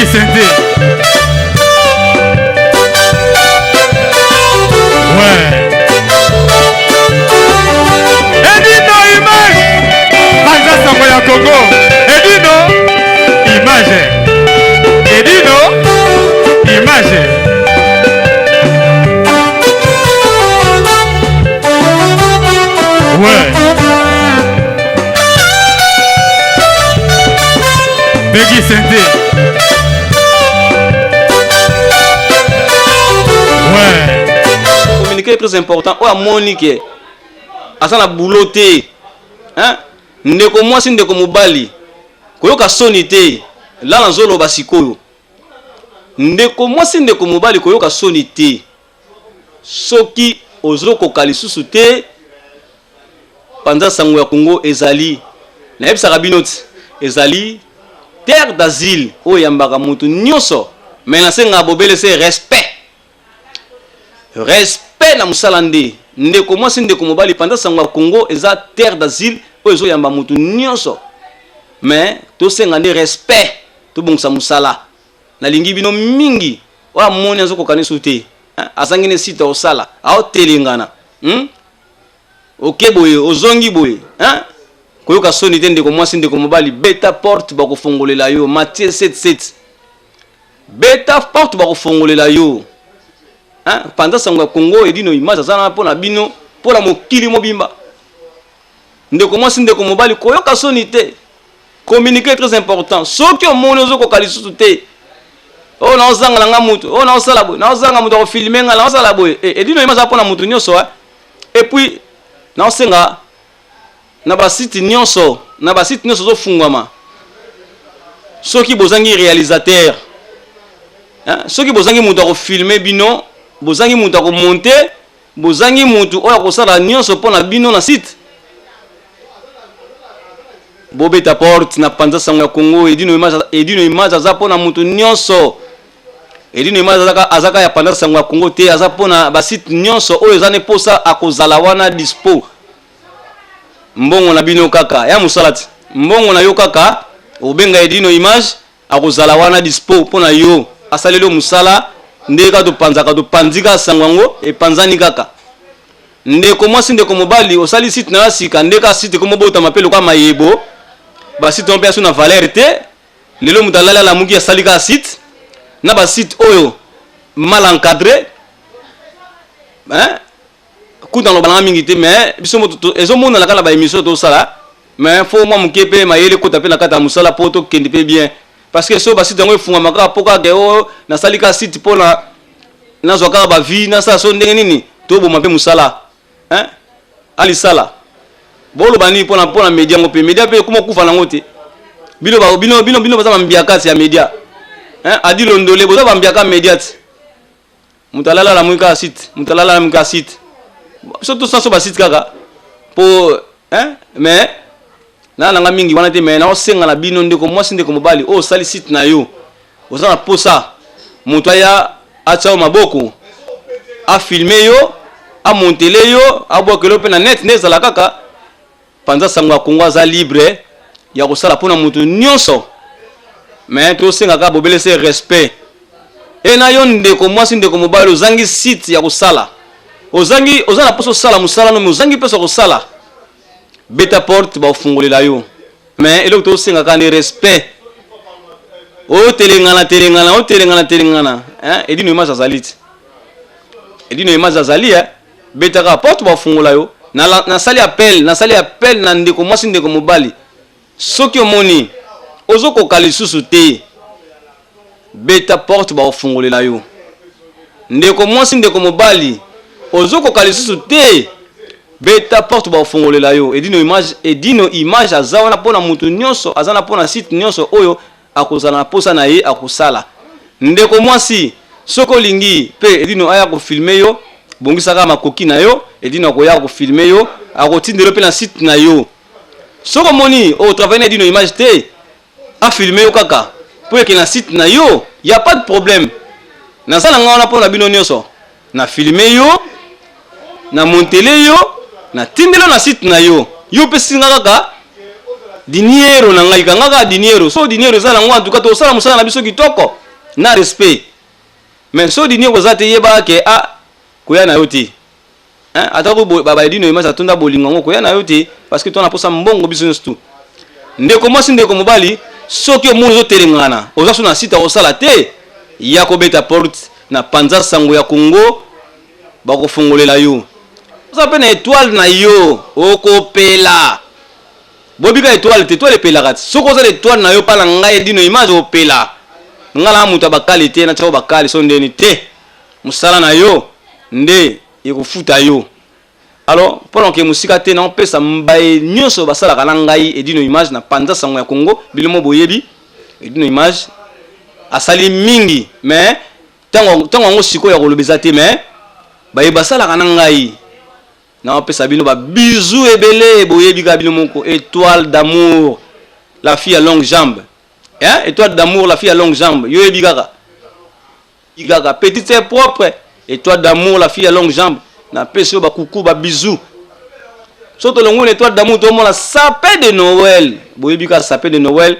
Peggy Sente. Ouais. Edino image. Panza sango ya Congo. Edino image. Edino image. Ouais. Peggy Sente. Ouais. Communiquer est très important. Oyo amoni ke aza na boulot te. Hein? Ndeko mwasi ndeko mobali koyoka soni te. La nazoloba sikoyo. Ndeko mwasi ndeko mobali koyoka soni te. Soki ozokoka lisusu te panza sango ya Congo ezali nayebisaka bino ti ezali terre d'asile oyo eyambaka mutu nyoso mais nasengaka bobele se respect respect na mosala nde ndeko mwasi ndeko mobali panza sango ya Congo eza terre d'asile oyo ezoyamba mutu nyoso mais tosenga nde respect tobongisa mosala Nalingi bino mingi. Oyo amoni azo koka nisu te. Azangi ne site osala. Ao telengana. Hum? Oke boye, ozongi boye. Hein? Koyoka soni te ndeko mwasi ndeko mobali beta porte bakofongolela yo. Matthieu 7 7. Beta porte bakofongolela yo. Hein? Panza sango ya Congo edino image aza na pona bino, pona mokili mobimba. Ndeko mwasi ndeko mobali koyoka soni te. Communiquer est très important. Soki omoni ozokoka lisusu te, oyo naozanga na nga mutu, oyo naosala boye, naozanga mutu akofilme nga, naosala boye. Eh, edino yema aza mpona mutu nyonso eh. Et puis naosenga na basite nyonso, na basite nyonso ozofungwama, soki bozangi réalisateur, hein, soki bozangi mutu akofilme bino, bozangi mutu akomonte, Bozangi mutu oyo akosala nionso mpo na bino na site? Bobeta porte na panza sango ya Congo Edino Image, Edino Image aza mpo na mutu nionso. Edino Image azaka, azaka ya panza sango ya Congo te, aza mpo na ba site nionso oyo eza ne posa akozala wana dispo. Mbongo na bino kaka ya musala ti. Mbongo na yo kaka obenga Edino Image Akozala wana dispo pona yo asaleli yo musala ndenge kaka topanzaka topanzi kaka sango yango epanzani kaka ndeko mwasi ndeko mobali osali site na yo ya sika nde kaka site ekomi obotama pe lokola mayebo ba site yango pe asu na valeur te lelo moto alali alamuki asali kaka site na ba site oyo mal encadre hein kutu naloba nanga mingi te mais biso moto ezomonana kaka na ba émission tosala mais faut mwa moke mpe mayele ekota mpe na kati ya mosala mpo tokende mpe bien parce que so basite yango efungwama kaka mpo kaka o nasali kaka site mpo na nazwa kaka bavie nasala so ndenge nini toboma mpe mosala hein alisala boloba nini mpona mpona media yango mpe media mpe ekoma kufa nango te bino bino bino bino baza bambiakasi ya media hein adi londole boza bambiaka media te Moto alala alamuki kaka site, moto alala alamuki kaka site. Biso tosala so ba site kaka po hein mais na nanga mingi wana te mais naosenga na bino ndeko mwasi ndeko mobali oyo osali site na yo oza na posa moto aya atia yo maboko afilme yo amontele yo abwakela yo mpe na net nde ezala kaka Panza sango ya Congo aza libre ya kosala pona mutu nionso mais tosenga kaka bobele se respect e na yo ndeko mwasi ndeko mobali ozangi site ya kosala ozangi oza na posa osala mosala no mais ozangi mposa kosala beta porte bakofungolela yo mais eloko tosenga kaka nde respect otelengana telengana otelengana telengana hein edino image azali ti edino image azali hein Beta kaka porte ba fungola yo. Na nasali appel, nasali appel na ndeko mwasi ndeko mobali. Soki omoni ozo koka lisusu te beta porte ba kofungolela yo. Ndeko mwasi ndeko mobali ozo koka lisusu te beta porte ba kofungolela yo. Edino image, Edino image aza wana pona mutu nionso, aza na pona site nionso oyo Akozala na posa na ye akosala. Ndeko mwasi soki olingi pe Edino aya ko filmer yo bongisa kaka makoki na yo Edino akoya ako filmer yo akotindela yo pe na site na yo. Soki omoni o travailler na Edino image te a filmer yo kaka po ekende na site na yo ya pas de problème. Naza na nga wana pona bino nioso. Na filmer yo, na montele yo, na tindeli yo na site na yo. Yo opesi nga kaka Diniero na ngai kanga kaka diniero so diniero eza nango en tout cas tosala mosala na biso kitoko na respect mais so diniero eza te yebaka ke ah koya na yo te hein ata ko ba ba dino image atonda bolingo yango koya na yo te parce que toi na posa mbongo biso nyonso tout ndeko mwasi ndeko mobali soki omoni ozotelengana oza so na site akosala te ya kobeta porte na panza sango ya Congo bakofongolela yo oza mpe na etoile na yo okopela Bobika etoile te, etoile epelaka te. Soki oza na etoile na yo pa na ngai Edino image opela. Ngai na moto ya bakali te, na tiako bakali so ndeni te. Mosala na yo nde ekofuta yo. Alors mpo na kokende mosika te, naopesa baye nyonso basalaka na ngai Edino image na panza sango ya Congo. Bino mo boyebi Edino image asali mingi mais tango tango yango sikoyo ya koloba eza te mais baye basalaka na ngai Naopesa bino ba bisous ebele boyebi kaka bino moko étoile d'amour la fille à longue jambe hein étoile d'amour la fille à longue jambe yo yebi kaka kaka petite sœur propre étoile d'amour la fille à longue jambe na pesi yo ba coucou ba bisous so tolongoli na étoile d'amour tomona sapin de Noël boyebi kaka sapin de Noël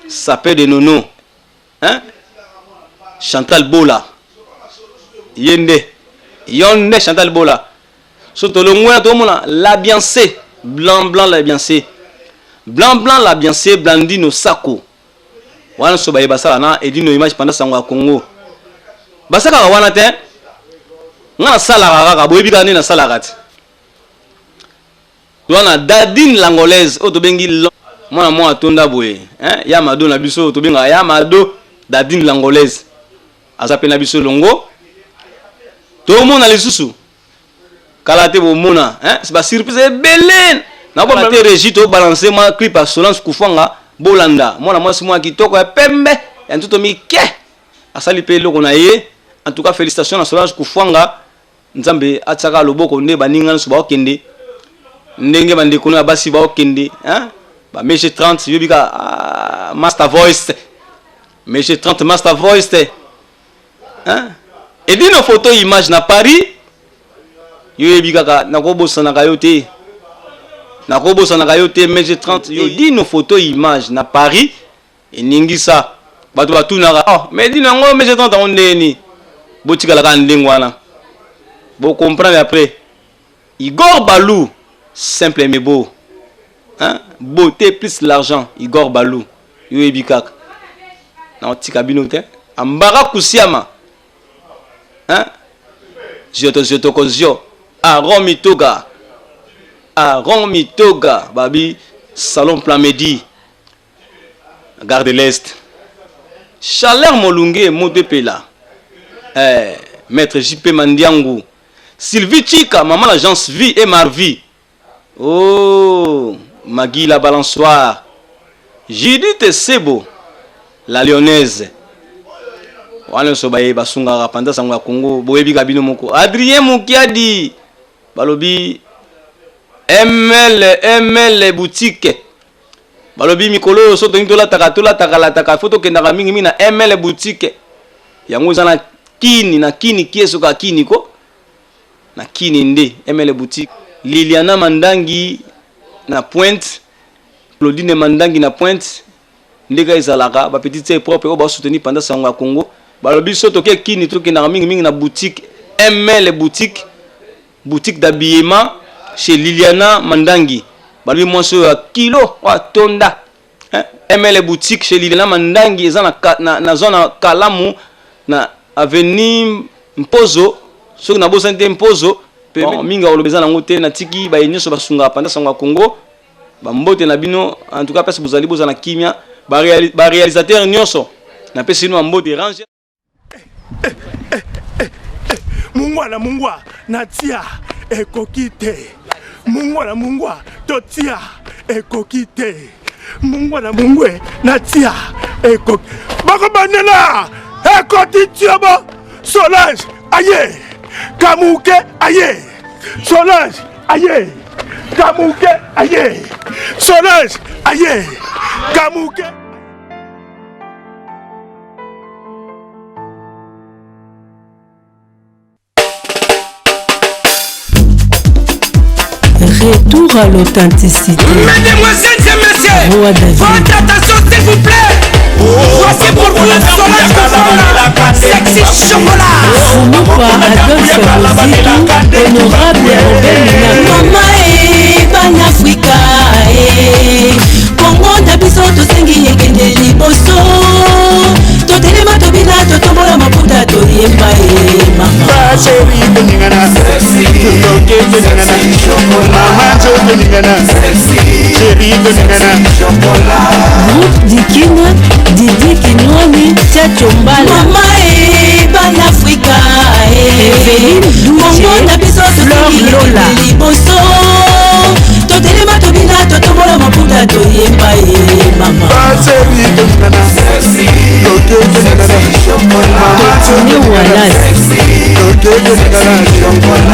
sapin de nono Hein? Chantal Bola. Ye nde. Yo nde Chantal Bola. So tolongwe na tomona la Biancé. Blanc blanc la Biancé. Blanc blanc la Biancé Blandino Sako. Wana so baye basala na Edino Image pendant sango ya Congo. Basalaka wana te. Nga nasalaka kaka boyebi kaka nde nasalaka te. Toza na Dadine l'angolaise oyo tobengi mwana mwa atonda boye hein ya mado na biso oyo tobengaka ya mado Dadine l'angolaise aza pe na biso elongo tomona lisusu kala te bomona hein ba surprise ebele na kala te régie to balancer mwa clip ya Solange Kufwanga bolanda mwana mwasi mwa kitoko ya pembe ya nzoto mike asali pe eloko na ye en tout cas félicitations na Solange Kufwanga Nzambe atiaka loboko nde baninga nionso baokende ndenge ba ndeko no ya basi baokende hein ba mege 30 yobi ka ah, master voice mege 30 master voice hein edino photo image na Paris yo yebi kaka nakobosanaka yo te nakobosanaka yo te mege 30 yo dino photo image na Paris Eningisa bato batunaka oh mais dino yango mege 30 yango ndenge nini botikala kaka ndenge wana bo comprendre après Igor Balou simple mais beau hein beauté plus l'argent Igor Balou yo yebi kaka na otika bino te ambara kusiama hein zioto zioto kozio Aaron Mitoga Aaron Mitoga babi salon Plamedi Gare de l'Est. Chaleur Molunge moto epela. Eh, maître JP Mandiangu. Sylvie Chika, maman l'agence vie et Marvi. Oh, Magui la balançoire. Judith Sebo, la lyonnaise. wana nyonso baye basungaka panza sango ya Congo boyebi ka bino moko Adrien Mukiadi balobi ML ML boutique Balobi mikolo oyo soki tolingi tolataka tolataka lataka faut tokendaka mingi mingi na ML boutique yango eza na kini na kini kieso ka kini ko na kini nde ML boutique Liliana Mandangi na pointe Claudine Mandangi na pointe ndeka ezalaka ba petite sœur propre oyo ba soutenir pendant sango ya Congo balobi soki toke kini tokendaka mingi mingi na boutique ML boutique Boutique d'habillement chez Liliana Mandangi balobi mwasi oyo ya kilo oyo atonda hein? ML boutique chez Liliana Mandangi eza na, na, na zone ya Kalamu na avenue Mpozo soki nabosani te Mpozo bon, mingi akoloba eza nango te natiki baye nyonso basungaka panza sango ya Congo bambote na bino en tout cas place bozali bozala na kimia ba réalisateur nyonso napesi bino bambote range Eh, eh, eh, eh. Mungwa na mungwa natia ekoki te. Mungwa na mungwa totia ekoki te. Mungwa na mungwe natia ekoki. Bakobandela ekoti tiobo Solange aye Kamuke aye Solange aye Kamuke aye Solange aye Kamuke Retour à l'authenticité. Mesdemoiselles et messieurs, messieurs, Roi David. Votre attention s'il vous plaît. Voici pour vous Solange Kofana, Sexy Chocolat. Fumupa Adolphe Mozitu, Honorable Robert Minaku. Mama e bana Afrika e Kongo na biso tosengi ekende liboso totelema tobina totombola maputa toyemba e mama. Chérie toningana, toke toningana, mama jo toningana, chérie toningana. Groupe Dikina, Didi Kinwani, Tchatcho Mbala. Mama e bana Afrika e Eveline Douche, Kongo na biso Fleur tosengi Lola. ekende liboso totelema tobina totombola maputa toyemba e mama. Chérie toningana, toke toningana, mama jo Tine toningana, Wallace. toke toningana.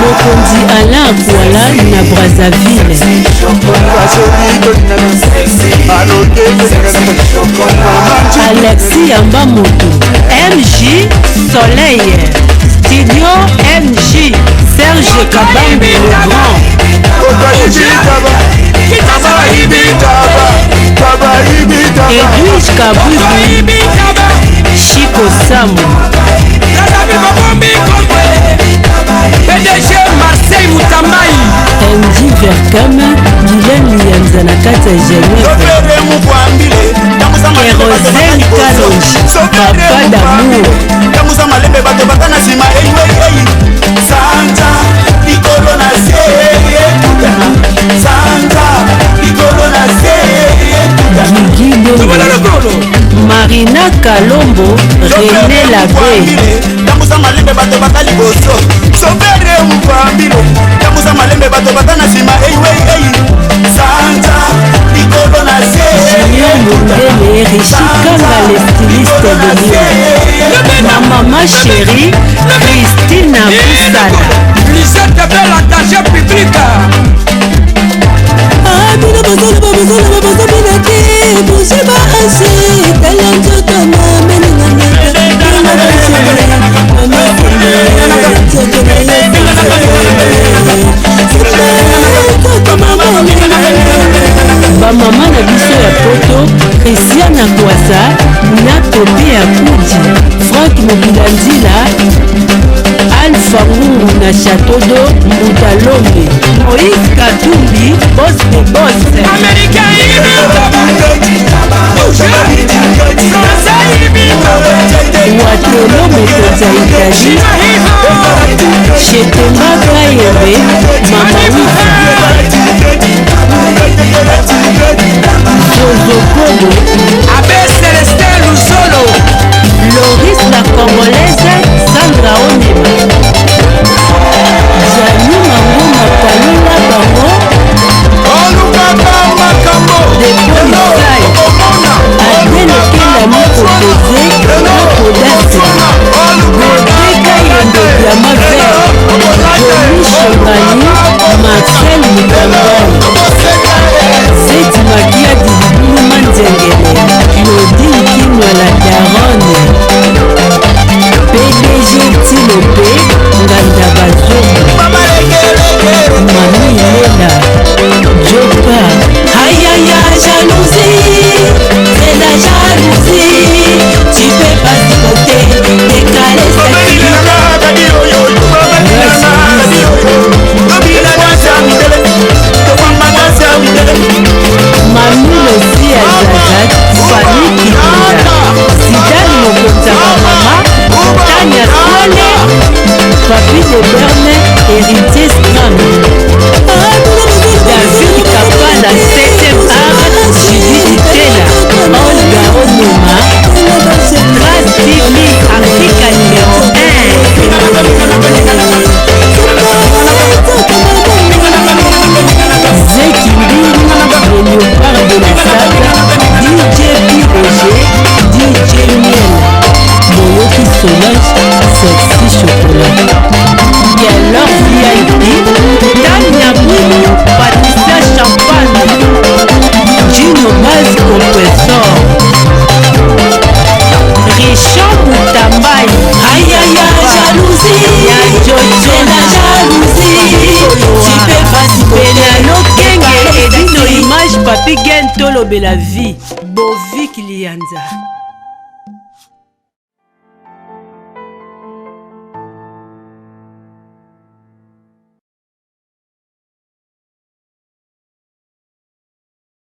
Mokonzi Alain Kuala na Brazzaville. Chérie toningana, aloke toningana, mama jo. Alexis Yamba Moto, MJ Soleil, Studio MJ, Serge Kabambi le Grand. Edwige Kaboubi, Chico Samu. PDG Marseille Moutambaï. MJ Verkam, Guylaine Lianza na kati ya Genève. Kérosène Kalonji, Papa d'amour. Tambusa malembe, bato baza na nsima. Ei, sanza likolo na se etutana, sanza likolo na se etutana. Guigui Dongo, Marina Kalombo, René Labe. Tambusa malembe, bato baza liboso. Sopere mukwambile, tambusa malembe, bato baza na nsima. Ei, sanza likolo na se. Junior Mundele, Richie Kanga, le styliste de Lyon. Ma maman chérie, Christine Boussala. Lisette Belle, attaché public. Ah, bino bozoloba bozoloba bozobina te bouge baase tala nzoto mameninga. Bamama na biso ya poto, Christiana Kwasa na Tope ya Kudi, Frank Mobilanzila, Alpha Ngungu na Chateau do Mbuta Lombe, Moïse Katumbi, boss de boss. Américain Français. Watelo mokonzi ya Italie, Chetemba Kayembe, Mama Wifi, Zozokobo. Abbé Célestin Luzolo. Loris la Congolaise, Sandra Onema, Jani Manguma, Palula bango. Olukaka makambo. Depolisai Adelekela Mokopeze na Kodasi, Gode Kayembe, Diama Vert, Jomi Shongani, Marcel Mutambai, Seti Makiadi, Libuluma Nzengele, Claudine Kinwa la Daronne, PDG Tilope Nganda, Bazongo Mami Lela Jopa. Aïe aïe, jalousie, c'est la jalousie. Tu peux pas supporter, décaler cette. Mami Losi ya Zaza, Fani Kibinda, Zidane mokonzi ya bamama, Tania Swale, Papi de Berne, Héritier Stram, David Kapala, 7e art, Judith Tela, Olga Onoma, Trace TV Africa numéro 1. Zeki Mbingu, le léopard de la saga, DJ P. Roger, DJ Miel, Boyoki Solange, Sexy Chocolat. Yalor VIP, Tania Boulou, Patricia Champagne, Gino Baz Compressor, Richard Moutambai. Aïe aïe aïe, jalousie, c'est la jalousie. Tu peux pas supporter. Benano Kenge, Edino Image, Papi. Papi Gen tolobela vie, Bovik Lianza.